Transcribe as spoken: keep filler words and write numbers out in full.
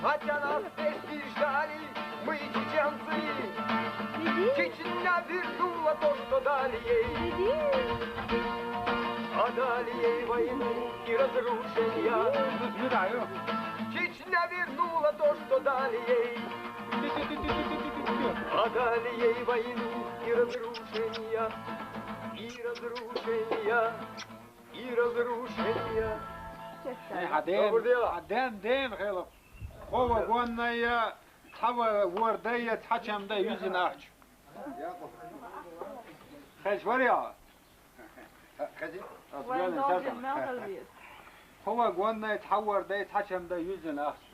Хотя нас здесь и ждали, мы чеченцы. Чечня вернула то, что дали ей. А дали ей войну и разрушения. Чечня вернула то, что дали ей. А дали ей войну и разрушения. И разрушения. И разрушения. Ай, хадем, хадем, дем, хело. Хова гонная, цхьа вордай, цхьа чамдай юзина ахча. Хеш варя. Хова гонная, цхьа вордай, цхьа чамдай юзина ахча.